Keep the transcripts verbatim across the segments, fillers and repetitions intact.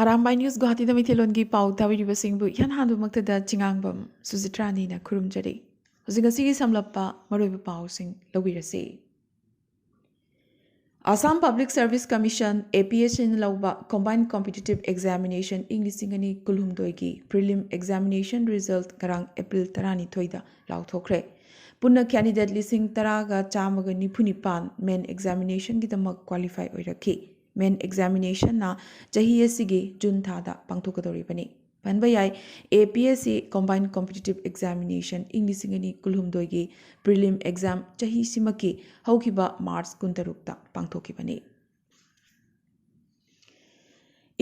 Arambai news ꯒꯨꯋꯥꯍꯥꯇꯤꯗ ꯃꯩꯇꯩꯂꯣꯟꯒꯤ ꯄꯥꯎ ꯇꯥꯕꯤꯔꯤꯕꯁꯤꯡꯕꯨ ꯏꯍꯥꯟ ꯍꯥꯟꯕꯃꯛꯇꯗ ꯆꯤꯉꯥꯡꯕꯝ ꯁꯨꯖꯤꯇ꯭ꯔꯥꯅꯤꯅ ꯈꯨꯔꯨꯝꯖꯔꯤ꯫ ꯍꯧꯖꯤꯛ ꯉꯁꯤꯒꯤ ꯁꯝꯂꯞꯄ ꯃꯔꯨꯑꯣꯏꯕ ꯄꯥꯎꯁꯤꯡ ꯂꯧꯕꯤꯔꯁꯤ꯫ Assam public service commission, A P S ꯁꯤꯅ ꯂꯧꯕ ꯀꯣꯝꯕꯥꯏꯟ ꯀꯣꯝꯄꯤꯇꯤꯇꯤꯚ ꯑꯦꯛꯖꯥꯃꯤꯅꯦꯁꯟ ꯏꯪ ꯂꯤꯁꯤꯡ ꯑꯅꯤ ꯀꯨꯟꯍꯨꯝꯗꯣꯏꯒꯤ ꯄ꯭ꯔꯤꯂꯤꯝ ꯑꯦꯛꯖꯥꯃꯤꯅꯦꯁꯟ ꯔꯤꯖꯜꯠ ꯉꯔꯥꯡ ꯑꯦꯄ꯭ꯔꯤꯜ ꯇꯔꯥꯅꯤꯊꯣꯏꯗ ꯂꯥꯎꯊꯣꯛꯈ꯭ꯔꯦ꯫ ꯄꯨꯟꯅ ꯀꯦꯟꯗꯤꯗꯦꯠ ꯂꯤꯁꯤꯡ ꯇꯔꯥꯒ ꯆꯥꯝꯃꯒ ꯅꯤꯐꯨ ꯅꯤꯄꯥꯟ ꯃꯦꯟ ꯑꯦꯛꯖꯥꯃꯤꯅꯦꯁꯟꯒꯤꯗꯃꯛ ꯀ꯭ꯋꯥꯂꯤꯐꯥꯏ ꯑꯣꯏꯔꯛꯈꯤ꯫ ꯃꯦꯟ ꯑꯦꯛꯖꯥꯃꯤꯅꯦꯁꯟꯅ ꯆꯍꯤ ꯑꯁꯤꯒꯤ ꯖꯨꯟ ꯊꯥꯗ ꯄꯥꯡꯊꯣꯛꯀꯗꯧꯔꯤꯕꯅꯤ꯫ ꯄꯟꯕ ꯌꯥꯏ, ꯑꯦ P S C ꯀꯣꯝꯕꯥꯏꯟ competitive examination ꯏꯪ ꯂꯤꯁꯤꯡ ꯑꯅꯤ ꯀꯨꯟꯍꯨꯝꯗꯣꯏꯒꯤ ꯄ꯭ꯔꯤꯂꯤꯝ ꯑꯦꯛꯖꯥꯝ ꯆꯍꯤꯁꯤꯃꯛꯀꯤ ꯍꯧꯈꯤꯕ ꯃꯥꯔꯆ ꯀꯨꯟꯇꯔꯨꯛꯇ ꯄꯥꯡꯊꯣꯛꯈꯤꯕꯅꯤ꯫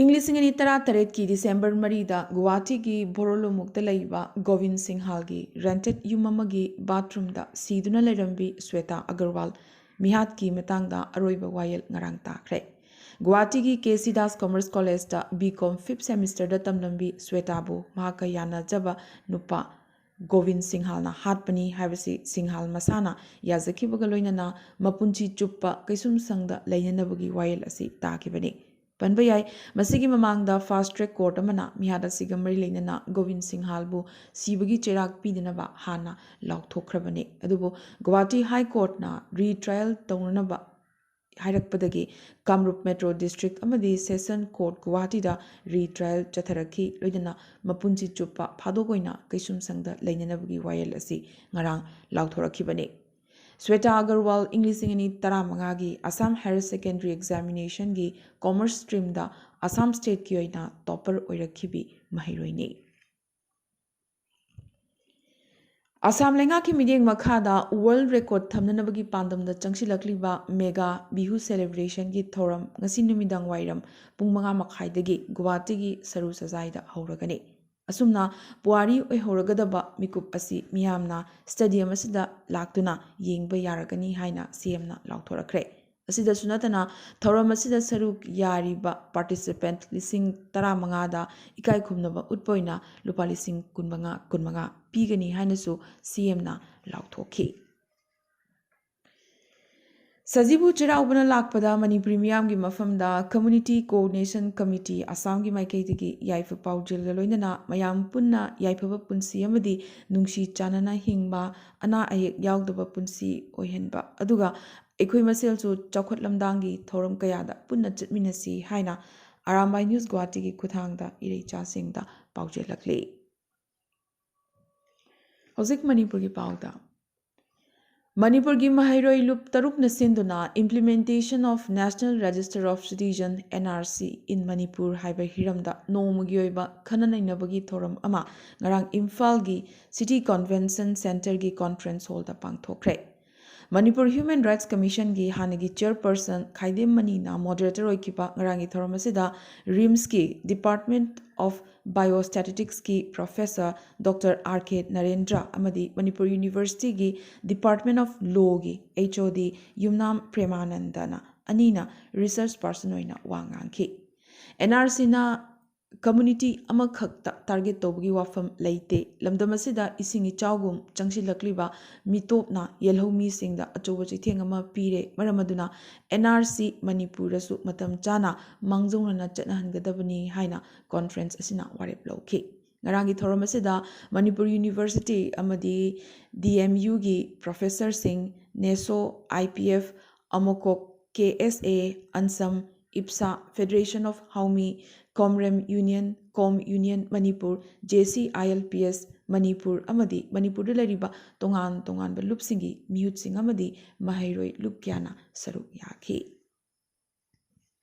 ꯏꯪ ꯂꯤꯁꯤꯡ ꯑꯅꯤ ꯇꯔꯥꯇꯔꯦꯠꯀꯤ ꯗꯤꯁꯦꯝꯕꯔ ꯃꯔꯤꯗ ꯒꯨꯋꯥꯍꯥꯇꯤꯒꯤ ꯕꯣꯔꯣꯂꯨꯃꯨꯛꯇ ꯂꯩꯕ ꯒꯣꯕꯤꯟ ꯁꯤꯡꯍꯥꯜꯒꯤ ꯔꯦꯟꯇꯦꯠ ꯌꯨꯝ ꯑꯃꯒꯤ ꯕꯥꯊꯔꯨꯝꯗ ꯁꯤꯗꯨꯅ ꯂꯩꯔꯝꯕꯤ ꯁ꯭ꯋꯦꯇꯥ ꯑꯒꯔꯋꯥꯜ ꯃꯤꯍꯥꯠꯀꯤ ꯃꯇꯥꯡꯗ ꯑꯔꯣꯏꯕ ꯋꯥꯌꯦꯜ ꯉꯔꯥꯡ ꯇꯥꯈ꯭ꯔꯦ꯫ ꯒꯨꯋꯥꯍꯥꯇꯤꯒꯤ ꯀꯦ ꯁꯤ ꯗꯥꯁ ꯀꯃꯔꯁ ꯀꯣꯂꯦꯖꯇ ꯕꯤ ꯀꯣꯝ ꯐꯤꯐ ꯁꯦꯃꯤꯁꯇꯔꯗ ꯇꯝꯂꯝꯕꯤ ꯁ꯭ꯋꯦꯇꯥꯕꯨ ꯃꯍꯥꯛꯀ ꯌꯥꯅꯖꯕ ꯅꯨꯄꯥ ꯒꯣꯕꯤꯟ ꯁꯤꯡꯍꯥꯜꯅ ꯍꯥꯠꯄꯅꯤ ꯍꯥꯏꯕꯁꯤ ꯁꯤꯡꯍꯥꯜ ꯃꯁꯥꯅ ꯌꯥꯖꯈꯤꯕꯒ ꯂꯣꯏꯅꯅ ꯃꯄꯨꯟꯁꯤ ꯆꯨꯞꯄ ꯀꯩꯁꯨꯝꯁꯪꯗ ꯂꯩꯅꯅꯕꯒꯤ ꯋꯥꯌꯦꯜ ꯑꯁꯤ ꯇꯥꯈꯤꯕꯅꯤ꯫ ꯄꯟꯕ ꯌꯥꯏ, ꯃꯁꯤꯒꯤ ꯃꯃꯥꯡꯗ ꯐꯥꯁꯠ ꯇ꯭ꯔꯦꯛ ꯀꯣꯔꯠ ꯑꯃꯅ ꯃꯤꯍꯥꯠ ꯑꯁꯤꯒ ꯃꯔꯤ ꯂꯩꯅꯅ ꯒꯣꯕꯤꯟ ꯁꯤꯡꯍꯥꯜꯕꯨ ꯁꯤꯕꯒꯤ ꯆꯩꯔꯥꯛ ꯄꯤꯗꯅꯕ ꯍꯥꯟꯅ ꯂꯥꯎꯊꯣꯛꯈ꯭ꯔꯕꯅꯤ꯫ ꯑꯗꯨꯕꯨ ꯒꯨꯋꯥꯍꯥꯇꯤ ꯍꯥꯏ ꯀꯣꯔꯠꯅ ꯔꯤꯇ꯭ꯔꯥꯌꯦꯜ ꯇꯧꯅꯅꯕ ꯍꯥꯏꯔꯛꯄꯗꯒꯤ ꯀꯥꯃꯔꯨꯞ ꯃꯦꯇ꯭ꯔꯣ ꯗꯤꯁꯇ꯭ꯔꯤꯛ ꯑꯃꯗꯤ ꯁꯦꯁꯟ ꯀꯣꯔꯠ ꯒꯨꯋꯥꯍꯥꯇꯤꯗ ꯔꯤꯇ꯭ꯔꯥꯌꯦꯜ ꯆꯠꯊꯔꯛꯈꯤ꯫ ꯂꯣꯏꯅꯅ ꯃꯄꯨꯟꯁꯤ ꯆꯨꯞꯄ ꯐꯥꯗꯣꯛ ꯑꯣꯏꯅ ꯀꯩꯁꯨꯝꯁꯪꯗ ꯂꯩꯅꯅꯕꯒꯤ ꯋꯥꯌꯦꯜ ꯑꯁꯤ ꯉꯔꯥꯡ ꯂꯥꯎꯊꯣꯔꯛꯈꯤꯕꯅꯤ꯫ ꯁ꯭ꯋꯦꯇꯥ ꯑꯒꯔꯋꯥꯜ ꯏꯪ ꯂꯤꯁꯤꯡ ꯑꯅꯤ ꯇꯔꯥꯃꯉꯥꯒꯤ ꯑꯁꯥꯝ ꯍꯥꯌꯔ ꯁꯦꯀꯦꯟꯗꯔꯤ ꯑꯦꯛꯖꯥꯃꯤꯅꯦꯁꯟꯒꯤ ꯀꯣꯃꯔꯁ ꯁ꯭ꯇ꯭ꯔꯤꯝꯗ ꯑꯁꯥꯝ ꯁ꯭ꯇꯦꯠꯀꯤ ꯑꯣꯏꯅ ꯇꯣꯞꯄꯔ ꯑꯣꯏꯔꯛꯈꯤꯕꯤ ꯃꯍꯩꯔꯣꯏꯅꯤ꯫ ꯑꯁꯥꯝ ꯂꯩꯉꯥꯛꯀꯤ ꯃꯤꯠꯌꯦꯡ ꯃꯈꯥꯗ ꯋꯥꯔꯜꯗ ꯔꯦꯀꯣꯔꯗ ꯊꯝꯅꯅꯕꯒꯤ ꯄꯥꯟꯗꯝꯗ ꯆꯪꯁꯤꯜꯂꯛꯂꯤꯕ ꯃꯦꯒꯥ ꯕꯤꯍꯨ ꯁꯦꯂꯦꯕ꯭ꯔꯦꯁꯟꯒꯤ ꯊꯧꯔꯝ ꯉꯁꯤ ꯅꯨꯃꯤꯗꯥꯡ ꯋꯥꯏꯔꯝ ꯄꯨꯡ ꯃꯉꯥ ꯃꯈꯥꯏꯗꯒꯤ ꯒꯨꯋꯥꯍꯥꯇꯤꯒꯤ ꯁꯔꯨ ꯁꯖꯥꯏꯗ ꯍꯧꯔꯒꯅꯤ꯫ ꯑꯁꯨꯝꯅ ꯄꯨꯋꯥꯔꯤ ꯑꯣꯏꯍꯧꯔꯒꯗꯕ ꯃꯤꯀꯨꯞ ꯑꯁꯤ ꯃꯤꯌꯥꯝꯅ ꯁ꯭ꯇꯦꯗꯤꯌꯝ ꯑꯁꯤꯗ ꯂꯥꯛꯇꯨꯅ ꯌꯦꯡꯕ ꯌꯥꯔꯒꯅꯤ ꯍꯥꯏꯅ ꯁꯤ ꯑꯦꯝꯅ ꯂꯥꯎꯊꯣꯔꯛꯈ꯭ꯔꯦ꯫ ꯑꯁꯤꯗꯁꯨ ꯅꯠꯇꯅ ꯊꯧꯔꯝ ꯑꯁꯤꯗ ꯁꯔꯨꯛ ꯌꯥꯔꯤꯕ ꯄꯥꯔꯇꯤꯁꯤꯄꯦꯟꯠ ꯂꯤꯁꯤꯡ ꯇꯔꯥꯃꯉꯥꯗ ꯏꯀꯥꯏ ꯈꯨꯝꯅꯕ ꯎꯠꯄ ꯑꯣꯏꯅ ꯂꯨꯄꯥ ꯂꯤꯁꯤꯡ ꯀꯨꯟꯃꯉꯥ, ꯀꯨꯟꯃꯉꯥ ꯄꯤꯒꯅꯤ ꯍꯥꯏꯅꯁꯨ ꯁꯤ ꯑꯦꯝꯅ ꯂꯥꯎꯊꯣꯛꯈꯤ꯫ ꯁꯖꯤꯕꯨ ꯆꯩꯔꯥꯎꯕꯅ ꯂꯥꯛꯄꯗ ꯃꯅꯤꯄꯨꯔꯤ ꯃꯤꯌꯥꯝꯒꯤ ꯃꯐꯝꯗ Community Coordination Committee ꯑꯁꯥꯝꯒꯤ ꯃꯥꯏꯀꯩꯗꯒꯤ ꯌꯥꯏꯐ ꯄꯥꯎꯖꯦꯜꯒ ꯂꯣꯏꯅꯅ ꯃꯌꯥꯝ ꯄꯨꯟꯅ ꯌꯥꯏꯐꯕ ꯄꯨꯟꯁꯤ ꯑꯃꯗꯤ ꯅꯨꯡꯁꯤ ꯆꯥꯟꯅꯅ ꯍꯤꯡꯕ, ꯑꯅꯥ ꯑꯌꯦꯛ ꯌꯥꯎꯗꯕ ꯄꯨꯟꯁꯤ ꯑꯣꯏꯍꯟꯕ, ꯑꯗꯨꯒ ꯑꯩꯈꯣꯏ ꯃꯁꯦꯜꯁꯨ ꯆꯥꯎꯈꯠ ꯂꯝꯗꯥꯡꯒꯤ ꯊꯧꯔꯝ ꯀꯌꯥꯗ ꯄꯨꯟꯅ ꯆꯠꯃꯤꯟꯅꯁꯤ ꯍꯥꯏꯅ ꯑꯔꯥꯝꯕꯥꯏ ꯅ꯭ꯌꯨꯁ ꯒꯨꯋꯥꯍꯥꯇꯤꯒꯤ ꯈꯨꯠꯊꯥꯡꯗ ꯏꯔꯩꯆꯥꯁꯤꯡꯗ ꯄꯥꯎꯖꯦꯜꯂꯛꯂꯤ꯫ ꯍꯧꯖꯤꯛ ꯃꯅꯤꯄꯨꯔꯒꯤ ꯄꯥꯎꯗ꯫ ꯃꯅꯤꯄꯨꯔꯒꯤ ꯃꯍꯩꯔꯣꯏ ꯂꯨꯞ ꯇꯔꯨꯛꯅ ꯁꯤꯟꯗꯨꯅ Implementation of National Register of Citizen, N R C, in Manipur ꯍꯥꯏꯕ ꯍꯤꯔꯝꯗ ꯅꯣꯡꯃꯒꯤ ꯑꯣꯏꯕ ꯈꯟꯅ ꯅꯩꯅꯕꯒꯤ ꯊꯧꯔꯝ ꯑꯃ ꯉꯔꯥꯡ ꯏꯝꯐꯥꯜꯒꯤ City Convention Centreꯒꯤ conference hallꯗ ꯄꯥꯡꯊꯣꯛꯈ꯭ꯔꯦ꯫ Manipur Human Rights Commissionꯒꯤ ꯍꯥꯟꯅꯒꯤ chairperson ꯈꯥꯏꯗꯦꯝ ꯃꯅꯤꯅ moderator ꯑꯣꯏꯈꯤꯕ ꯉꯔꯥꯡꯒꯤ ꯊꯧꯔꯝ ꯑꯁꯤꯗ RIMSꯀꯤ Department of Biostatisticsꯀꯤ professor Doctor R K Narendra ꯑꯃꯗꯤ Manipur Universityꯒꯤ Department of Lawꯒꯤ H O D ꯌꯨꯝꯅꯥꯝ ꯄ꯭ꯔꯦꯃꯥꯅꯟꯗꯅ ꯑꯅꯤꯅ research person ꯑꯣꯏꯅ ꯋꯥ ꯉꯥꯡꯈꯤ꯫ N R Cꯅ community ꯑꯃꯈꯛꯇ target ꯇꯧꯕꯒꯤ ꯋꯥꯐꯝ ꯂꯩꯇꯦ꯫ ꯂꯝꯗꯝ ꯑꯁꯤꯗ ꯏꯁꯤꯡ ꯏꯆꯥꯎꯒꯨꯝ ꯆꯪꯁꯤꯜꯂꯛꯂꯤꯕ ꯃꯤꯇꯣꯞꯅ ꯌꯦꯜꯍꯧꯃꯤꯁꯤꯡꯗ ꯑꯆꯧꯕ ꯆꯩꯊꯦꯡ ꯑꯃ ꯄꯤꯔꯦ꯫ ꯃꯔꯝ ꯑꯗꯨꯅ N R C ꯃꯅꯤꯄꯨꯔꯗꯁꯨ ꯃꯇꯝ ꯆꯥꯅ ꯃꯥꯡꯖꯧꯅꯅ ꯆꯠꯅꯍꯟꯒꯗꯕꯅꯤ ꯍꯥꯏꯅ conference ꯑꯁꯤꯅ ꯋꯥꯔꯦꯞ ꯂꯧꯈꯤ꯫ ꯉꯔꯥꯡꯒꯤ ꯊꯧꯔꯝ ꯑꯁꯤꯗ ꯃꯅꯤꯄꯨꯔ University ꯑꯃꯗꯤ D M Uꯒꯤ professorꯁꯤꯡ, NESO, I P F, AMOCOC, K S A, ANSAM, IPSA, Federation of Haomi, COMREM Union, COM Union Manipur, J C I L P S Manipur ꯑꯃꯗꯤ ꯃꯅꯤꯄꯨꯔꯗ ꯂꯩꯔꯤꯕ ꯇꯣꯉꯥꯟ ꯇꯣꯉꯥꯟꯕ ꯂꯨꯞꯁꯤꯡꯒꯤ ꯃꯤꯍꯨꯠꯁꯤꯡ ꯑꯃꯗꯤ ꯃꯍꯩꯔꯣꯏ ꯂꯨꯞ ꯀꯌꯥꯅ ꯁꯔꯨꯛ ꯌꯥꯈꯤ꯫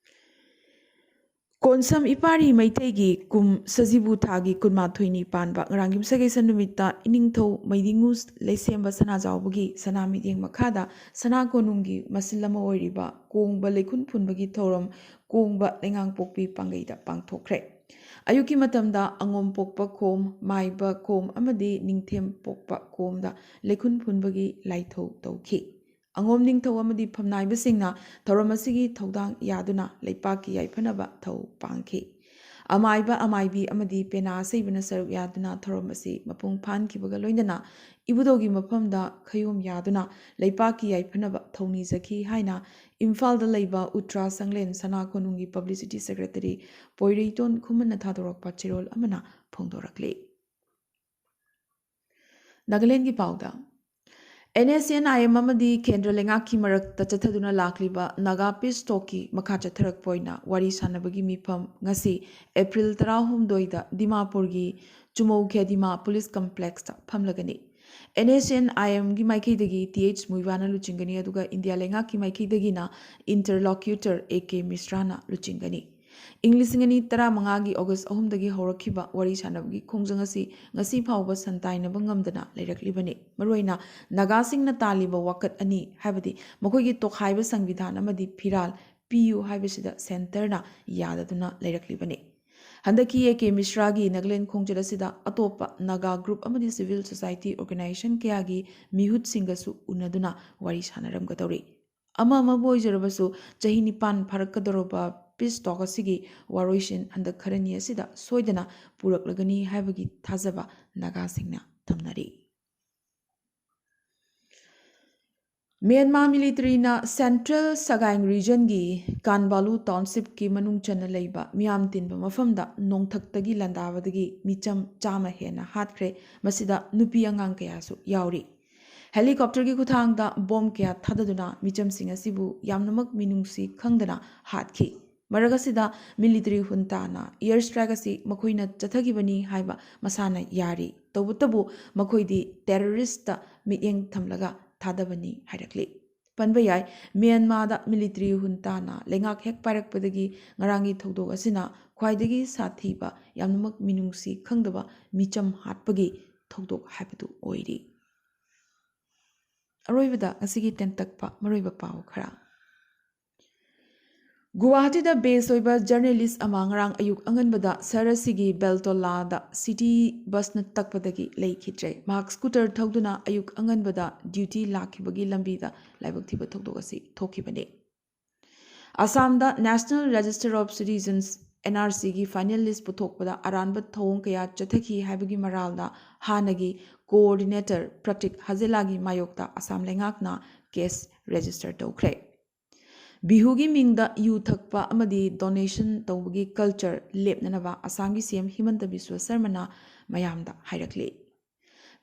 ꯀꯣꯟꯁꯝ ꯏꯄꯥꯔꯤ ꯃꯩꯇꯩꯒꯤ ꯀꯨꯝ ꯁꯖꯤꯕꯨ ꯊꯥꯒꯤ ꯀꯨꯟꯃꯥꯊꯣꯏꯅꯤ ꯄꯥꯟꯕ ꯉꯔꯥꯡ ꯌꯨꯝꯁꯀꯩꯁ ꯅꯨꯃꯤꯠꯇ ꯏꯅꯤꯡꯊꯧ ꯃꯩꯗꯤꯡꯉꯨ ꯂꯩꯁꯦꯝꯕ ꯁꯅꯥꯖꯥꯎꯕꯒꯤ ꯁꯅꯥ ꯃꯤꯠꯌꯦꯡ ꯃꯈꯥꯗ ꯁꯅꯥ ꯀꯣꯅꯨꯡꯒꯤ ꯃꯁꯤꯜ ꯑꯃ ꯑꯣꯏꯔꯤꯕ ꯀꯣꯡꯕ ꯂꯩꯈꯨꯟ ꯐꯨꯟꯕꯒꯤ ꯊꯧꯔꯝ ꯀꯣꯡꯕ ꯂꯩꯉꯥꯡꯄꯣꯛꯄꯤ ꯄꯥꯡꯒꯩꯗ ꯄꯥꯡꯊꯣꯛꯈ꯭ꯔꯦ꯫ ꯑꯌꯨꯛꯀꯤ ꯃꯇꯝꯗ ꯑꯉꯣꯝ ꯄꯣꯛꯄ ꯈꯣꯝ, ꯃꯥꯏꯕ ꯈꯣꯝ ꯑꯃꯗꯤ ꯅꯤꯡꯊꯦꯝ ꯄꯣꯛꯄ ꯈꯣꯝꯗ ꯂꯩꯈꯨꯟ ꯐꯨꯟꯕꯒꯤ ꯂꯥꯏꯊꯧ ꯇꯧꯈꯤ꯫ ꯑꯉꯣꯝ ꯅꯤꯡꯊꯧ ꯑꯃꯗꯤ ꯐꯝꯅꯥꯏꯕꯁꯤꯡꯅ ꯊꯧꯔꯝ ꯑꯁꯤꯒꯤ ꯊꯧꯗꯥꯡ ꯌꯥꯗꯨꯅ ꯂꯩꯄꯥꯛꯀꯤ ꯌꯥꯏꯐꯅꯕ ꯊꯧ ꯄꯥꯡꯈꯤ꯫ ꯑꯃꯥꯏꯕ, ꯑꯃꯥꯏꯕꯤ ꯑꯃꯗꯤ ꯄꯦꯅꯥ ꯑꯁꯩꯕꯅ ꯁꯔꯨꯛ ꯌꯥꯗꯨꯅ ꯊꯧꯔꯝ ꯑꯁꯤ ꯃꯄꯨꯡ ꯐꯥꯍꯟꯈꯤꯕꯒ ꯂꯣꯏꯅꯅ ꯏꯕꯨꯙꯧꯒꯤ ꯃꯐꯝꯗ ꯈꯌꯣꯝ ꯌꯥꯗꯨꯅ ꯂꯩꯄꯥꯛꯀꯤ ꯌꯥꯏꯐꯅꯕ ꯊꯧꯅꯤꯖꯈꯤ ꯍꯥꯏꯅ ꯏꯝꯐꯥꯜꯗ ꯂꯩꯕ ꯎꯇ꯭ꯔꯥ ꯁꯪꯂꯦꯟ ꯁꯅꯥ ꯀꯣꯅꯨꯡꯒꯤ publicity secretary ꯄꯣꯏꯔꯩꯇꯣꯟ ꯈꯨꯃꯟꯅ ꯊꯥꯗꯣꯔꯛꯄ ꯆꯦꯔꯣꯜ ꯑꯃꯅ ꯐꯣꯡꯗꯣꯔꯛꯂꯤ꯫ ꯅꯥꯒꯥꯂꯦꯟꯒꯤ ꯄꯥꯎꯗ, NSCN-IM ꯑꯃꯗꯤ ꯀꯦꯟꯗ꯭ꯔ ꯂꯩꯉꯥꯛꯀꯤ ꯃꯔꯛꯇ ꯆꯠꯊꯗꯨꯅ ꯂꯥꯛꯂꯤꯕ ꯅꯥꯒꯥ peace talk-ꯀꯤ ꯃꯈꯥ ꯆꯠꯊꯔꯛꯄ ꯑꯣꯏꯅ ꯋꯥꯔꯤ ꯁꯥꯟꯅꯕꯒꯤ ꯃꯤꯐꯝ ꯉꯁꯤ ꯑꯦꯄ꯭ꯔꯤꯜ ꯇꯔꯥꯍꯨꯝꯗꯣꯏꯗ ꯗꯤꯃꯥꯄꯨꯔꯒꯤ ꯆꯨꯃꯧ ꯈꯦꯗꯤꯃꯥ police complex-ꯇ ꯐꯝꯂꯒꯅꯤ꯫ NSCN-IM-ꯒꯤ ꯃꯥꯏꯀꯩꯗꯒꯤ ꯇꯤ ꯑꯩꯆ ꯃꯨꯏꯕꯥꯅ ꯂꯨꯆꯤꯡꯒꯅꯤ, ꯑꯗꯨꯒ ꯏꯟꯗꯤꯌꯥ ꯂꯩꯉꯥꯛꯀꯤ ꯃꯥꯏꯀꯩꯗꯒꯤꯅ interlocutor ꯑꯦ ꯀꯦ ꯃꯤꯁ꯭ꯔꯥꯅ ꯂꯨꯆꯤꯡꯒꯅꯤ꯫ ꯏꯪ ꯂꯤꯁꯤꯡ ꯑꯅꯤ ꯇꯔꯥꯃꯉꯥꯒꯤ ꯑꯣꯒꯁ ꯑꯍꯨꯝꯗꯒꯤ ꯍꯧꯔꯛꯈꯤꯕ ꯋꯥꯔꯤ ꯁꯥꯟꯅꯕꯒꯤ ꯈꯣꯡꯖꯪ ꯑꯁꯤ ꯉꯁꯤ ꯐꯥꯎꯕ ꯁꯟꯇꯥꯏꯅꯕ ꯉꯝꯗꯅ ꯂꯩꯔꯛꯂꯤꯕꯅꯤ꯫ ꯃꯔꯨꯑꯣꯏꯅ ꯅꯥꯒꯥꯁꯤꯡꯅ ꯇꯥꯜꯂꯤꯕ ꯋꯥꯀꯠ ꯑꯅꯤ, ꯍꯥꯏꯕꯗꯤ ꯃꯈꯣꯏꯒꯤ ꯇꯣꯈꯥꯏꯕ ꯁꯪꯕꯤꯙꯥꯟ ꯑꯃꯗꯤ ꯐꯤꯔꯥꯜ ꯄꯤꯌꯨ ꯍꯥꯏꯕꯁꯤꯗ centre-ꯅ ꯌꯥꯗꯗꯨꯅ ꯂꯩꯔꯛꯂꯤꯕꯅꯤ꯫ ꯍꯟꯗꯛꯀꯤ ꯑꯦ ꯀꯦ ꯃꯤꯁ꯭ꯔꯥꯒꯤ ꯅꯥꯒꯥꯂꯦꯟ ꯈꯣꯡꯆꯠ ꯑꯁꯤꯗ ꯑꯇꯣꯞꯄ ꯅꯥꯒꯥ group ꯑꯃꯗꯤ civil society organization ꯀꯌꯥꯒꯤ ꯃꯤꯍꯨꯠꯁꯤꯡꯒꯁꯨ ꯎꯅꯗꯨꯅ ꯋꯥꯔꯤ ꯁꯥꯟꯅꯔꯝꯒꯗꯧꯔꯤ꯫ ꯑꯃ ꯑꯃꯕꯨ ꯑꯣꯏꯖꯔꯕꯁꯨ, ꯆꯍꯤ ꯅꯤꯄꯥꯟ ꯐꯥꯔꯛꯀꯗꯧꯔꯕ peace talk ꯑꯁꯤꯒꯤ ꯋꯥꯔꯣꯏꯁꯤꯟ ꯍꯟꯗꯛ ꯈꯔꯅꯤ ꯑꯁꯤꯗ ꯁꯣꯏꯗꯅ ꯄꯨꯔꯛꯂꯒꯅꯤ ꯍꯥꯏꯕꯒꯤ ꯊꯥꯖꯕ ꯅꯥꯒꯥꯁꯤꯡꯅ ꯊꯝꯅꯔꯤ꯫ ꯃ꯭ꯌꯥꯟꯃꯥꯔ military-ꯅ central Sagaing region-ꯒꯤ ꯀꯥꯟꯕꯥꯂꯨ township-ꯀꯤ ꯃꯅꯨꯡ ꯆꯟꯅ ꯂꯩꯕ ꯃꯤꯌꯥꯝ ꯇꯤꯟꯕ ꯃꯐꯝꯗ ꯅꯣꯡꯊꯛꯇꯒꯤ ꯂꯥꯟꯗꯥꯕꯗꯒꯤ ꯃꯤꯆꯝ ꯆꯥꯝꯃ ꯍꯦꯟꯅ ꯍꯥꯠꯈ꯭ꯔꯦ꯫ ꯃꯁꯤꯗ ꯅꯨꯄꯤ ꯑꯉꯥꯡ ꯀꯌꯥꯁꯨ ꯌꯥꯎꯔꯤ꯫ Helicopter-ꯒꯤ ꯈꯨꯠꯊꯥꯡꯗ bomb ꯀꯌꯥ ꯊꯥꯗꯗꯨꯅ ꯃꯤꯆꯝꯁꯤꯡ ꯑꯁꯤꯕꯨ ꯌꯥꯝꯅꯃꯛ ꯃꯤꯅꯨꯡꯁꯤ ꯈꯪꯗꯅ ꯍꯥꯠꯈꯤ꯫ ꯃꯔꯛ ꯑꯁꯤꯗ military junta-ꯅ air strike ꯑꯁꯤ ꯃꯈꯣꯏꯅ ꯆꯠꯊꯈꯤꯕꯅꯤ ꯍꯥꯏꯕ ꯃꯁꯥꯅ ꯌꯥꯔꯤ꯫ ꯇꯧꯕꯇꯕꯨ ꯃꯈꯣꯏꯗꯤ terrorist-ꯇ ꯃꯤꯠꯌꯦꯡ ꯊꯝꯂꯒ ꯊꯥꯗꯕꯅꯤ ꯍꯥꯏꯔꯛꯂꯤ꯫ ꯄꯟꯕ ꯌꯥꯏ, ꯃ꯭ꯌꯥꯟꯃꯥꯔꯗ military junta-ꯅ ꯂꯩꯉꯥꯛ ꯍꯦꯛ ꯄꯥꯏꯔꯛꯄꯗꯒꯤ ꯉꯔꯥꯡꯒꯤ ꯊꯧꯗꯣꯛ ꯑꯁꯤꯅ ꯈ꯭ꯋꯥꯏꯗꯒꯤ ꯁꯥꯊꯤꯕ, ꯌꯥꯝꯅꯃꯛ ꯃꯤꯅꯨꯡꯁꯤ ꯈꯪꯗꯕ ꯃꯤꯆꯝ ꯍꯥꯠꯄꯒꯤ ꯊꯧꯗꯣꯛ ꯍꯥꯏꯕꯗꯨ ꯑꯣꯏꯔꯤ꯫ ꯑꯔꯣꯏꯕꯗ ꯉꯁꯤꯒꯤ ꯇꯦꯟꯇꯛꯄ ꯃꯔꯨꯑꯣꯏꯕ ꯄꯥꯎ ꯈꯔ꯫ ꯒꯨꯋꯥꯍꯥꯇꯤꯗ base ꯑꯣꯏꯕ journalist ꯑꯃ ꯉꯔꯥꯡ ꯑꯌꯨꯛ ꯑꯉꯟꯕꯗ ꯁꯍꯔ ꯑꯁꯤꯒꯤ ꯕꯦꯜꯇꯣꯂꯥꯗ city bus-ꯅ ꯇꯛꯄꯗꯒꯤ ꯂꯩꯈꯤꯗ꯭ꯔꯦ꯫ ꯃꯍꯥꯛ scooter ꯊꯧꯗꯨꯅ ꯑꯌꯨꯛ ꯑꯉꯟꯕꯗ duty ꯂꯥꯛꯈꯤꯕꯒꯤ ꯂꯝꯕꯤꯗ ꯂꯥꯏꯕꯛ ꯊꯤꯕ ꯊꯧꯗꯣꯛ ꯑꯁꯤ ꯊꯣꯛꯈꯤꯕꯅꯤ꯫ ꯑꯁꯥꯝꯗ National Register of Citizens N R ꯁꯤꯒꯤ ꯐꯥꯏꯅꯦꯜ ꯂꯤꯁ ꯄꯨꯊꯣꯛꯄꯗ ꯑꯔꯥꯟꯕ ꯊꯧꯑꯣꯡ ꯀꯌꯥ ꯆꯠꯊꯈꯤ ꯍꯥꯏꯕꯒꯤ ꯃꯔꯥꯜꯗ ꯍꯥꯟꯅꯒꯤ ꯀꯣꯑꯣꯔꯗꯤꯅꯦꯇꯔ ꯄ꯭ꯔꯇꯤꯛ ꯍꯖꯦꯂꯥꯒꯤ ꯃꯥꯌꯣꯛꯇ ꯑꯁꯥꯝ ꯂꯩꯉꯥꯛꯅ ꯀꯦꯁ ꯔꯦꯖꯤꯁꯇꯔ ꯇꯧꯈ꯭ꯔꯦ꯫ ꯕꯤꯍꯨꯒꯤ ꯃꯤꯡꯗ ꯌꯨ ꯊꯛꯄ ꯑꯃꯗꯤ ꯗꯣꯅꯦꯁꯟ ꯇꯧꯕꯒꯤ ꯀꯜꯆꯔ ꯂꯦꯞꯅꯅꯕ ꯑꯁꯥꯝꯒꯤ ꯁꯤ ꯑꯦꯝ ꯍꯤꯃꯟꯇ ꯕꯤꯁ꯭ꯋ ꯁꯔꯃꯅ ꯃꯌꯥꯝꯗ ꯍꯥꯏꯔꯛꯂꯤ꯫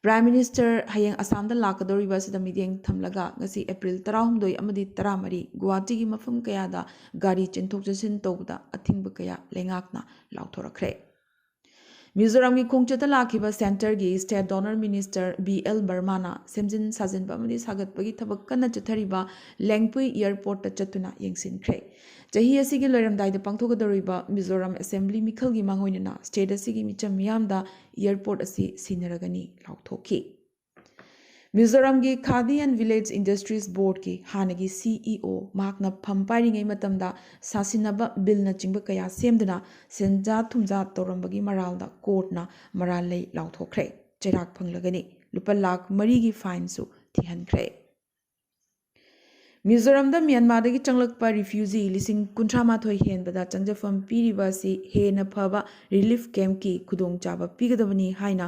ꯄ꯭ꯔꯥꯏꯝ ꯃꯤꯅꯤꯁꯇꯔ ꯍꯌꯦꯡ ꯑꯁꯥꯝꯗ ꯂꯥꯛꯀꯗꯧꯔꯤꯕ ꯑꯁꯤꯗ ꯃꯤꯠꯌꯦꯡ ꯊꯝꯂꯒ ꯉꯁꯤ ꯑꯦꯄ꯭ꯔꯤꯜ ꯇꯔꯥꯍꯨꯝꯗꯣꯏ ꯑꯃꯗꯤ ꯇꯔꯥꯃꯔꯤ ꯒꯨꯋꯥꯍꯥꯇꯤꯒꯤ ꯃꯐꯝ ꯀꯌꯥꯗ ꯒꯥꯔꯤ ꯆꯦꯟꯊꯣꯛ ꯆꯦꯟꯁꯤꯟ ꯇꯧꯕꯗ ꯑꯊꯤꯡꯕ ꯀꯌꯥ ꯂꯩꯉꯥꯛꯅ ꯂꯥꯎꯊꯣꯔꯛꯈ꯭ꯔꯦ꯫ ꯃꯤꯖꯣꯔꯥꯝꯒꯤ ꯈꯣꯡꯆꯠꯇ ꯂꯥꯛꯈꯤꯕ ꯁꯦꯟꯇꯔꯒꯤ state DoNER minister B L ꯕꯔꯃꯥꯅ ꯁꯦꯝꯖꯤꯟ ꯁꯥꯖꯤꯟꯕ ꯑꯃꯗꯤ ꯁꯥꯒꯠꯄꯒꯤ ꯊꯕꯛ ꯀꯟꯅ ꯆꯠꯊꯔꯤꯕ ꯂꯦꯡꯄꯨꯏ ꯑꯦꯌꯔꯄꯣꯔꯠꯇ ꯆꯠꯇꯨꯅ ꯌꯦꯡꯁꯤꯟꯈ꯭ꯔꯦ꯫ ꯆꯍꯤ ꯑꯁꯤꯒꯤ ꯂꯣꯏꯔꯝꯗꯥꯏꯗ ꯄꯥꯡꯊꯣꯛꯀꯗꯧꯔꯤꯕ ꯃꯤꯖꯣꯔꯥꯝ ꯑꯦꯁꯦꯝꯕ꯭ꯂꯤ ꯃꯤꯈꯜꯒꯤ ꯃꯥꯡꯑꯣꯏꯅꯅ ꯁ꯭ꯇꯦꯠ ꯑꯁꯤꯒꯤ ꯃꯤꯆꯝ ꯃꯤꯌꯥꯝꯗ ꯑꯦꯌꯔꯄꯣꯔꯠ ꯑꯁꯤ ꯁꯤꯟꯅꯔꯒꯅꯤ ꯂꯥꯎꯊꯣꯛꯈꯤ꯫ ꯃꯤꯖꯣꯔꯥꯝꯒꯤ ꯈꯥꯗꯤ ꯑꯦꯟ ꯚꯤꯂꯦꯖ ꯏꯟꯗꯁꯇ꯭ꯔꯤꯁ ꯕꯣꯔꯗꯀꯤ ꯍꯥꯟꯅꯒꯤ ꯁꯤ ꯏ ꯑꯣ ꯃꯍꯥꯛꯅ ꯐꯝ ꯄꯥꯏꯔꯤꯉꯩ ꯃꯇꯝꯗ ꯁꯥꯁꯤꯟꯅꯕ ꯕꯤꯜꯅꯆꯤꯡꯕ ꯀꯌꯥ ꯁꯦꯝꯗꯨꯅ ꯁꯦꯟꯖꯥ ꯊꯨꯝꯖꯥ ꯇꯧꯔꯝꯕꯒꯤ ꯃꯔꯥꯜꯗ ꯀꯣꯔꯠꯅ ꯃꯔꯥꯜ ꯂꯩ ꯂꯥꯎꯊꯣꯛꯈ꯭ꯔꯦ꯫ ꯆꯩꯔꯥꯛ ꯐꯪꯂꯒꯅꯤ꯫ ꯂꯨꯄꯥ ꯂꯥꯈ ꯃꯔꯤꯒꯤ ꯐꯥꯏꯟꯁꯨ ꯊꯤꯍꯟꯈ꯭ꯔꯦ꯫ ꯃꯤꯖꯣꯔꯥꯝꯗ ꯃ꯭ꯌꯥꯟꯃꯥꯔꯗꯒꯤ ꯆꯪꯂꯛꯄ ꯔꯤꯐ꯭ꯌꯨꯖꯤ ꯂꯤꯁꯤꯡ ꯀꯨꯟꯊ꯭ꯔꯥ ꯃꯥꯊꯣꯏ ꯍꯦꯟꯕꯗ ꯆꯪꯖꯐꯝ ꯄꯤꯔꯤꯕ ꯑꯁꯤ ꯍꯦꯟꯅ ꯐꯕ ꯔꯤꯂꯤꯐ ꯀꯦꯝꯞꯀꯤ ꯈꯨꯗꯣꯡꯆꯥꯕ ꯄꯤꯒꯗꯕꯅꯤ ꯍꯥꯏꯅ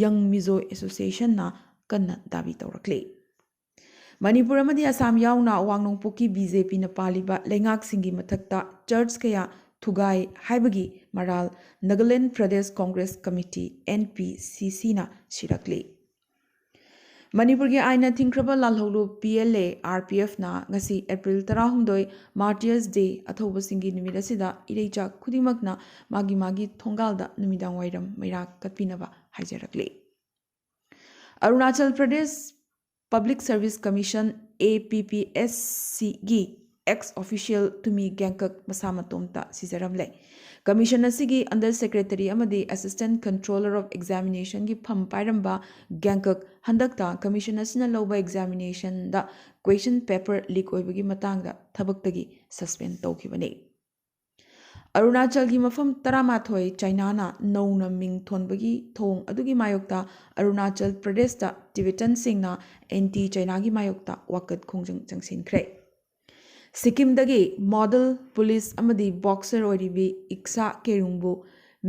ꯌꯪ ꯃꯤꯖꯣ ꯑꯦꯁꯣꯁꯤꯌꯦꯁꯟꯅ ꯀꯟꯅ ꯗꯥꯕꯤ ꯇꯧꯔꯛꯂꯤ꯫ ꯃꯅꯤꯄꯨꯔ ꯑꯃꯗꯤ ꯑꯁꯥꯝ ꯌꯥꯎꯅ ꯑꯋꯥꯡ ꯅꯣꯡꯄꯣꯛꯀꯤ ꯕꯤ ꯖꯦ ꯄꯤꯅ ꯄꯥꯜꯂꯤꯕ ꯂꯩꯉꯥꯛꯁꯤꯡꯒꯤ ꯃꯊꯛꯇ ꯆꯔꯆ ꯀꯌꯥ ꯊꯨꯒꯥꯏ ꯍꯥꯏꯕꯒꯤ ꯃꯔꯥꯜ Nagaland Pradesh Congress committee, N P ꯁꯤ ꯁꯤꯅ ꯁꯤꯔꯛꯂꯤ꯫ ꯃꯅꯤꯄꯨꯔꯒꯤ ꯑꯥꯏꯟꯅ ꯊꯤꯡꯈ꯭ꯔꯕ ꯂꯥꯜꯍꯧꯂꯨꯞ P L A, R P ꯑꯦꯐꯅ ꯉꯁꯤ ꯑꯦꯄ꯭ꯔꯤꯜ ꯇꯔꯥꯍꯨꯝꯗꯣꯏ, ꯃꯥꯔꯇꯤꯌꯔꯁ ꯗꯦ, ꯑꯊꯧꯕꯁꯤꯡꯒꯤ ꯅꯨꯃꯤꯠ ꯑꯁꯤꯗ ꯏꯔꯩꯆꯥ ꯈꯨꯗꯤꯡꯃꯛꯅ ꯃꯥꯒꯤ ꯃꯥꯒꯤ ꯊꯣꯡꯒꯥꯜꯗ ꯅꯨꯃꯤꯗꯥꯡ ꯋꯥꯏꯔꯝ ꯃꯩꯔꯥ ꯀꯠꯄꯤꯅꯕ ꯍꯥꯏꯖꯔꯛꯂꯤ꯫ Arunachal Pradesh public service commission, A P P S ꯁꯤꯒꯤ ꯑꯦꯛꯁ ꯑꯣꯐꯤꯁꯤꯌꯦꯜ ꯇꯨꯃꯤ ꯒꯦꯡꯀꯛ ꯃꯁꯥ ꯃꯇꯣꯝꯇ ꯁꯤꯖꯔꯝꯂꯦ꯫ ꯀꯃꯤꯁꯟ ꯑꯁꯤꯒꯤ ꯑꯟꯗꯔ ꯁꯦꯀ꯭ꯔꯦꯇꯔꯤ ꯑꯃꯗꯤ ꯑꯦꯁꯤꯁꯇꯦꯟꯠ ꯀꯟꯇ꯭ꯔꯣꯂꯔ ꯑꯣꯐ ꯑꯦꯛꯖꯥꯃꯤꯅꯦꯁꯟꯒꯤ ꯐꯝ ꯄꯥꯏꯔꯝꯕ ꯒꯦꯡꯀꯛ ꯍꯟꯗꯛꯇ ꯀꯃꯤꯁꯟ ꯑꯁꯤꯅ ꯂꯧꯕ ꯑꯦꯛꯖꯥꯃꯤꯅꯦꯁꯟꯗ ꯀ꯭ꯋꯦꯁꯟ ꯄꯦꯄꯔ ꯂꯤꯛ ꯑꯣꯏꯕꯒꯤ ꯃꯇꯥꯡꯗ ꯊꯕꯛꯇꯒꯤ ꯁꯁꯄꯦꯟ ꯇꯧꯈꯤꯕꯅꯤ꯫ ꯑꯔꯨꯅꯥꯆꯜꯒꯤ ꯃꯐꯝ ꯇꯔꯥꯃꯥꯊꯣꯏ ꯆꯥꯏꯅꯥꯅ ꯅꯧꯅ ꯃꯤꯡ ꯊꯣꯟꯕꯒꯤ ꯊꯧꯑꯣꯡ ꯑꯗꯨꯒꯤ ꯃꯥꯌꯣꯛꯇ ꯑꯔꯨꯅꯥꯆꯜ ꯄ꯭ꯔꯗꯦꯁꯇ ꯇꯤꯕꯦꯇꯟꯁꯤꯡꯅ ꯑꯦꯟꯇꯤ ꯆꯥꯏꯅꯥꯒꯤ ꯃꯥꯌꯣꯛꯇ ꯋꯥꯀꯠ ꯈꯣꯡꯖꯪ ꯆꯪꯁꯤꯟꯈ꯭ꯔꯦ꯫ ꯁꯤꯛꯀꯤꯝꯗꯒꯤ ꯃꯣꯗꯦꯜ, ꯄꯨꯂꯤꯁ ꯑꯃꯗꯤ boxer ꯑꯣꯏꯔꯤꯕꯤ ꯏꯛꯁꯥ ꯀꯦꯔꯨꯡꯕꯨ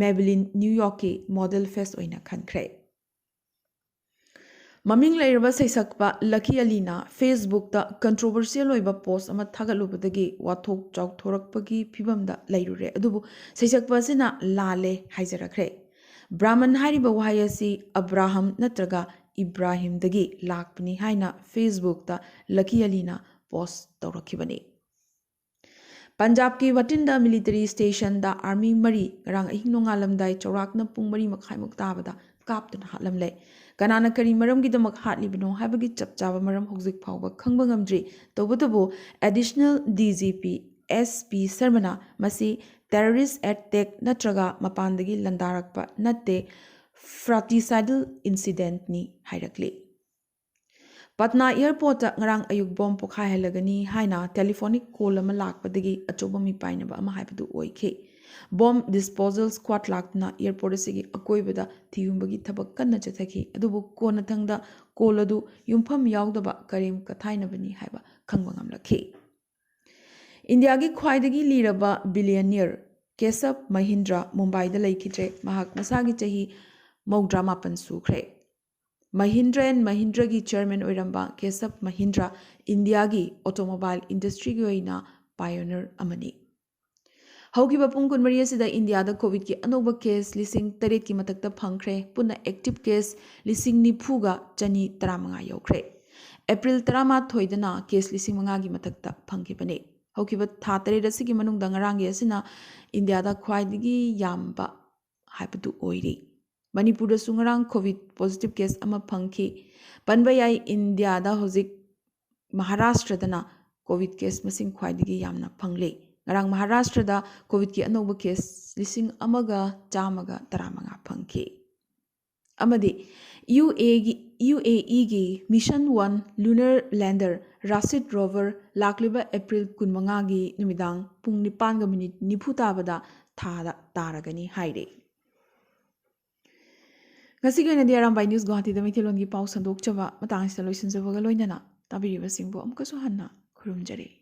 Maybelline new ꯌꯣꯔꯛꯀꯤ model face ꯑꯣꯏꯅ ꯈꯟꯈ꯭ꯔꯦ꯫ ꯃꯃꯤꯡ ꯂꯩꯔꯕ ꯁꯩꯁꯛꯄ ꯂꯀꯤ ꯑꯂꯤꯅ Facebookꯇ controversial ꯑꯣꯏꯕ ꯄꯣꯁ ꯑꯃ ꯊꯥꯒꯠꯂꯨꯕꯗꯒꯤ ꯋꯥꯊꯣꯛ ꯆꯥꯎꯊꯣꯔꯛꯄꯒꯤ ꯐꯤꯕꯝꯗ ꯂꯩꯔꯨꯔꯦ꯫ ꯑꯗꯨꯕꯨ ꯁꯩꯁꯛꯄ ꯑꯁꯤꯅ ꯂꯥꯜꯂꯦ ꯍꯥꯏꯖꯔꯛꯈ꯭ꯔꯦ꯫ ꯕ꯭ꯔꯥꯍꯃꯟ ꯍꯥꯏꯔꯤꯕ ꯋꯥꯍꯩ ꯑꯁꯤ ꯑꯕ꯭ꯔꯥꯍꯝ ꯅꯠꯇ꯭ꯔꯒ ꯏꯕ꯭ꯔꯥꯍꯤꯝꯗꯒꯤ ꯂꯥꯛꯄꯅꯤ ꯍꯥꯏꯅ Facebookꯇ ꯂꯀꯤ ꯑꯂꯤꯅ ꯄꯣꯁ ꯇꯧꯔꯛꯈꯤꯕꯅꯤ꯫ ꯄꯟꯖꯥꯕꯀꯤ ꯕꯇꯤꯟꯗ ꯃꯤꯂꯤꯇꯔꯤ ꯁ꯭ꯇꯦꯁꯟꯗ ꯑꯥꯔꯃꯤ ꯃꯔꯤ ꯉꯔꯥꯡ ꯑꯍꯤꯡ ꯅꯣꯡꯉꯥꯜꯂꯝꯗꯥꯏ ꯆꯥꯎꯔꯥꯛꯅ ꯄꯨꯡ ꯃꯔꯤ ꯃꯈꯥꯏꯃꯨꯛ ꯇꯥꯕꯗ ꯀꯥꯞꯇꯨꯅ ꯍꯥꯠꯂꯝꯂꯦ꯫ ꯀꯅꯥꯅ ꯀꯔꯤ ꯃꯔꯝꯒꯤꯗꯃꯛ ꯍꯥꯠꯂꯤꯕꯅꯣ ꯍꯥꯏꯕꯒꯤ ꯆꯞ ꯆꯥꯕ ꯃꯔꯝ ꯍꯧꯖꯤꯛ ꯐꯥꯎꯕ ꯈꯪꯕ ꯉꯝꯗ꯭ꯔꯤ꯫ ꯇꯧꯕꯇꯕꯨ, additional D G P S P ꯁꯔꯃꯅ ꯃꯁꯤ ꯇꯦꯔꯣꯔꯤꯁ ꯑꯦꯇꯦꯛ ꯅꯠꯇ꯭ꯔꯒ ꯃꯄꯥꯟꯗꯒꯤ ꯂꯥꯟꯗꯥꯔꯛꯄ ꯅꯠꯇꯦ, ꯐ꯭ꯔꯥꯇꯤꯁꯥꯏꯗꯜ ꯏꯟꯁꯤꯗꯦꯟꯠꯅꯤ ꯍꯥꯏꯔꯛꯂꯤ꯫ ꯄꯠꯅꯥ ꯑꯦꯌꯔꯄꯣꯔꯠꯇ ꯉꯔꯥꯡ ꯑꯌꯨꯛ ꯕꯣꯝ ꯄꯣꯈꯥꯏꯍꯜꯂꯒꯅꯤ ꯍꯥꯏꯅ ꯇꯦꯂꯤꯐꯣꯅꯤꯛ ꯀꯣꯜ ꯑꯃ ꯂꯥꯛꯄꯗꯒꯤ ꯑꯆꯧꯕ ꯃꯤꯄꯥꯏꯅꯕ ꯑꯃ ꯍꯥꯏꯕꯗꯨ ꯑꯣꯏꯈꯤ꯫ ꯕꯣꯝ ꯗꯤꯁꯄꯣꯖꯦꯜ ꯁ꯭ꯀ꯭ꯋꯥꯗ ꯂꯥꯛꯇꯨꯅ ꯑꯦꯌꯔꯄꯣꯔꯠ ꯑꯁꯤꯒꯤ ꯑꯀꯣꯏꯕꯗ ꯊꯤꯍꯨꯝꯕꯒꯤ ꯊꯕꯛ ꯀꯟꯅ ꯆꯠꯊꯈꯤ꯫ ꯑꯗꯨꯕꯨ ꯀꯣꯟꯅꯊꯪꯗ ꯀꯣꯜ ꯑꯗꯨ ꯌꯨꯝꯐꯝ ꯌꯥꯎꯗꯕ ꯀꯔꯦꯝ ꯀꯊꯥꯏꯅꯕꯅꯤ ꯍꯥꯏꯕ ꯈꯪꯕ ꯉꯝꯂꯛꯈꯤ꯫ ꯏꯟꯗꯤꯌꯥꯒꯤ ꯈ꯭ꯋꯥꯏꯗꯒꯤ ꯂꯤꯔꯕ ꯕꯤꯂꯤꯌꯅꯤꯌꯔ ꯀꯦꯁꯕ ꯃꯍꯤꯟꯗ꯭ꯔ ꯃꯨꯝꯕꯥꯏꯗ ꯂꯩꯈꯤꯗ꯭ꯔꯦ꯫ ꯃꯍꯥꯛ ꯃꯁꯥꯒꯤ ꯆꯍꯤ ꯃꯧꯗ꯭ꯔꯥ ꯃꯥꯄꯟ ꯁꯨꯈ꯭ꯔꯦ꯫ ꯃꯍꯤꯟꯗ꯭ꯔ ꯑꯦꯟ ꯃꯍꯤꯟꯗ꯭ꯔꯒꯤ ꯆꯦꯌꯔꯃꯦꯟ ꯑꯣꯏꯔꯝꯕ ꯀꯦꯁꯕ ꯃꯍꯤꯟꯗ꯭ꯔ ꯏꯟꯗꯤꯌꯥꯒꯤ ꯑꯣꯇꯣꯃꯣꯕꯥꯏꯜ ꯏꯟꯗꯁꯇ꯭ꯔꯤꯒꯤ ꯑꯣꯏꯅ ꯄꯥꯏꯑꯣꯅꯤꯌꯔ ꯑꯃꯅꯤ꯫ ꯍꯧꯈꯤꯕ ꯄꯨꯡ ꯀꯨꯟꯃꯔꯤ ꯑꯁꯤꯗ ꯏꯟꯗꯤꯌꯥꯗ ꯀꯣꯚꯤꯗꯀꯤ ꯑꯅꯧꯕ ꯀꯦꯁ ꯂꯤꯁꯤꯡ ꯇꯔꯦꯠꯀꯤ ꯃꯊꯛꯇ ꯐꯪꯈ꯭ꯔꯦ꯫ ꯄꯨꯟꯅ ꯑꯦꯛꯇꯤꯚ ꯀꯦꯁ ꯂꯤꯁꯤꯡ ꯅꯤꯐꯨꯒ ꯆꯅꯤ ꯇꯔꯥꯃꯉꯥ ꯌꯧꯈ꯭ꯔꯦ꯫ ꯑꯦꯄ꯭ꯔꯤꯜ ꯇꯔꯥꯃꯥꯊꯣꯏꯗꯅ ꯀꯦꯁ ꯂꯤꯁꯤꯡ ꯃꯉꯥꯒꯤ ꯃꯊꯛꯇ ꯐꯪꯈꯤꯕꯅꯤ꯫ ꯍꯧꯈꯤꯕ ꯊꯥ ꯇꯔꯦꯠ ꯑꯁꯤꯒꯤ ꯃꯅꯨꯡꯗ ꯉꯔꯥꯡꯒꯤ ꯑꯁꯤꯅ ꯏꯟꯗꯤꯌꯥꯗ ꯈ꯭ꯋꯥꯏꯗꯒꯤ ꯌꯥꯝꯕ ꯍꯥꯏꯕꯗꯨ ꯑꯣꯏꯔꯤ꯫ ꯃꯅꯤꯄꯨꯔꯗꯁꯨ ꯉꯔꯥꯡ ꯀꯣꯚꯤꯗ ꯄꯣꯖꯤꯇꯤꯚ ꯀꯦꯁ ꯑꯃ ꯐꯪꯈꯤ꯫ ꯄꯟꯕ ꯌꯥꯏ, ꯏꯟꯗꯤꯌꯥꯗ ꯍꯧꯖꯤꯛ ꯃꯍꯥꯔꯥꯁꯇ꯭ꯔꯗꯅ ꯀꯣꯚꯤꯗ ꯀꯦꯁ ꯃꯁꯤꯡ ꯈ꯭ꯋꯥꯏꯗꯒꯤ ꯌꯥꯝꯅ ꯐꯪꯂꯤ꯫ ꯉꯔꯥꯡ ꯃꯍꯥꯔꯥꯁꯇ꯭ꯔꯗ ꯀꯣꯚꯤꯗꯀꯤ ꯑꯅꯧꯕ ꯀꯦꯁ ꯂꯤꯁꯤꯡ ꯑꯃꯒ ꯆꯥꯝꯃꯒ ꯇꯔꯥꯃꯉꯥ ꯐꯪꯈꯤ꯫ ꯑꯃꯗꯤ ꯌꯨ ꯑꯦꯒꯤ, ꯌꯨ ꯑꯦ ꯏꯒꯤ ꯃꯤꯁꯟ ꯋꯥꯟ ꯂꯨꯅꯔ ꯂꯦꯟꯗꯔ ꯔꯥꯁꯤꯗ ꯔꯣꯚꯔ ꯂꯥꯛꯂꯤꯕ ꯑꯦꯄ꯭ꯔꯤꯜ ꯀꯨꯟꯃꯉꯥꯒꯤ ꯅꯨꯃꯤꯗꯥꯡ ꯄꯨꯡ ꯅꯤꯄꯥꯟꯒ ꯃꯤꯅꯤꯠ ꯅꯤꯐꯨ ꯇꯥꯕꯗ ꯊꯥꯗ ꯇꯥꯔꯒꯅꯤ ꯍꯥꯏꯔꯤ꯫ ꯉꯁꯤꯒꯤ ꯑꯣꯏꯅꯗꯤ ꯑꯔꯥꯝꯕꯥꯏ ꯅ꯭ꯌꯨꯁ ꯒꯨꯋꯥꯍꯥꯇꯤꯗ ꯃꯩꯇꯩꯂꯣꯟꯒꯤ ꯄꯥꯎ ꯁꯟꯗꯣꯛꯆꯕ ꯃꯇꯥꯡ ꯑꯁꯤꯗ ꯂꯣꯏꯁꯤꯟꯖꯕꯒ ꯂꯣꯏꯅꯅ ꯇꯥꯕꯤꯔꯤꯕꯁꯤꯡꯕꯨ ꯑꯃꯨꯛꯀꯁꯨ ꯍꯟꯅ ꯈꯨꯔꯨꯝꯖꯔꯤ꯫